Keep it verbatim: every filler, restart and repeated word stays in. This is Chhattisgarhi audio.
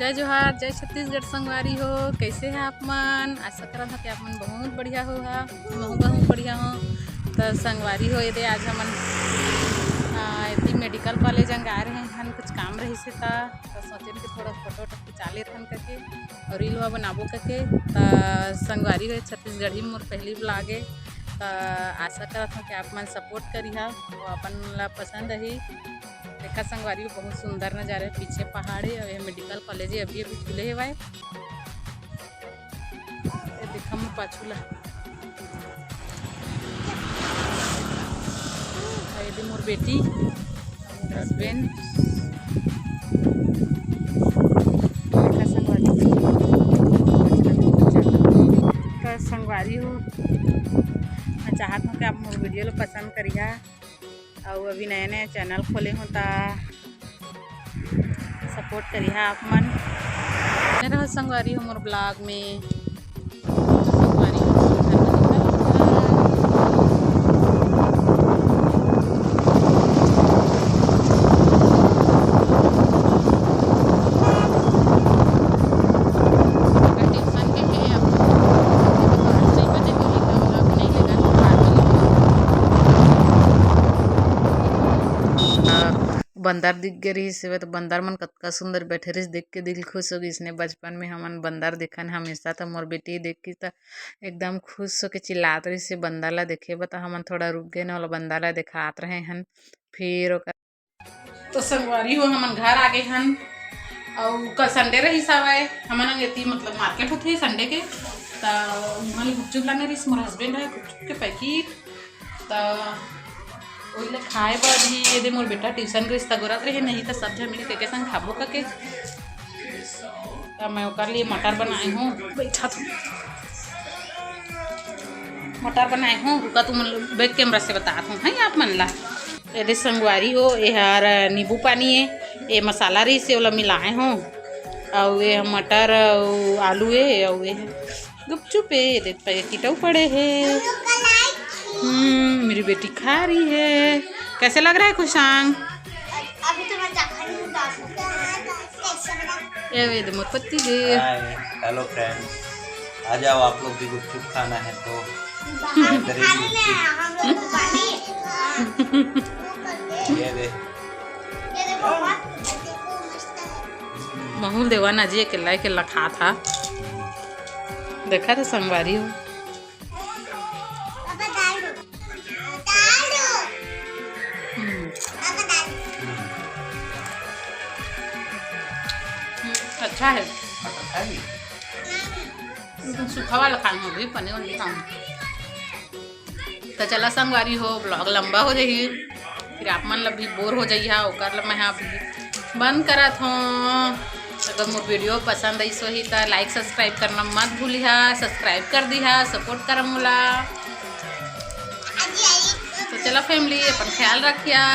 जय जोहार, जय छत्तीसगढ़ संगवारी हो। कैसे हैं आप मन? आशा करत हव कि आप मन बहुत बढ़िया होहा। महूँ बहुत बढ़िया हों। त संगवारी हो, एदे आज हमन, आ, एती मेडिकल कॉलेज अंग आए रहे हन, कुछ काम रहिस हे त, त सोचेन कि थोड़ा फोटो वोटो खिंचा लेथन कके अउ रील वा बनाबो कके। त संगवारी हो, छत्तीसगढ़ी मोर पहली vlog ए, त आशा करत हव कि आप मन support करिहा, वो अपन ला पसंद आही। देखा संगवारी हो, बहुत सुंदर नजारा हे, पीछे पहाड़ हे अउ ये मेडिकल कॉलेज हे, अभी अभी खुले हेवय। ये देखा मोर पाछू ला, अउ ये दे मोर बेटी, मोर husband। देखा संगवारी हो, त संगवारी हो, मैं चाहत हूँ कि आप मोर video ला पसंद करिहा। अउ अभी नया नया channel खोले हों त support करिहा आप मन। बने रहो संगवारी हो मोर vlog में। संगवारी हो, ट्यूशन के हे अब, पाँच बजे होही त vlog नहीं लेगा, बाद में लेगा। बंदर दिख गे रहिस हवय, त बंदर मन कतका सुंदर बैठे रहिस, देख के दिल खुश हो गिस ने। बचपन में हमन बंदर देखन हमेशा, त मोर बेटी देख के त एकदम खुश होके चिल्लात रहिस हे बंदर ला देखे बर। त हमन थोड़ा रुक गेन, ओला बंदर ला देखात रहे हन। फिर ओकर तो संगवारी हो, हमन घर आ गे हन, अउ कल Sunday रहिस हवय, हमन एती मतलब market होथे Sunday के, त उहाँ ले गुपचुप लाने रहिस मोर husband ह, गुपचुप के packet, त ओही ला खाए बर अभी ये दे मोर बेटा ट्यूशन गइस त गोरत रहे, नहीं त सब झन मिल के एके संग खाबो कके। त मैं ओकर लिए मटर बनाए हूँ, बैठा तो मटर बनाए हूँ, रुका तुमन back camera से बतात हूँ, हैं आप मन ला। ये दे संगवारी हो, ये हर नींबू पानी है, ये मसाला रहिस हे, ओला मिलाए हूँ, अउ ये मटर अउ आलू है, अउ ये गुपचुप है, ये दे packet अउ पड़े है। हम्म, मेरी बेटी खा रही है। कैसे लग रहा है खुशांग? अभी तो मैं चाखा नहीं हूँ, तो आप लोग कैसे बना? ये वे दे मोर पति देव। Hi, hello friends, आ जाओ, आप लोग भी गुपचुप खाना है तो। बाहर इधर ही खाने में गुपचुप। हम लोग को पानी। ये दे। ये देखो, मस्त, देखो, मस्त है। महूँ ल देवा ना जी, अकेला अकेला खात हा। देखा थे संगवारी हो। पापा दाल दो। दाल दो। हम्म। पापा दाल दो। हम्म, अच्छा है। मटर खा ली? तुम सूखा वाला खाना हो भी, पनीर वाली खाना। तो चला संगवारी हो, vlog लंबा हो जाही, फिर आप मन ला भी bore हो जाही, ओकर ला मैं हा अभी बंद करत हों। अगर मोर video पसंद आइस होही त like subscribe करना मत भूलिहा, subscribe कर दिहा, support करा मोला। तो चला family, अपन ख्याल रखिहा।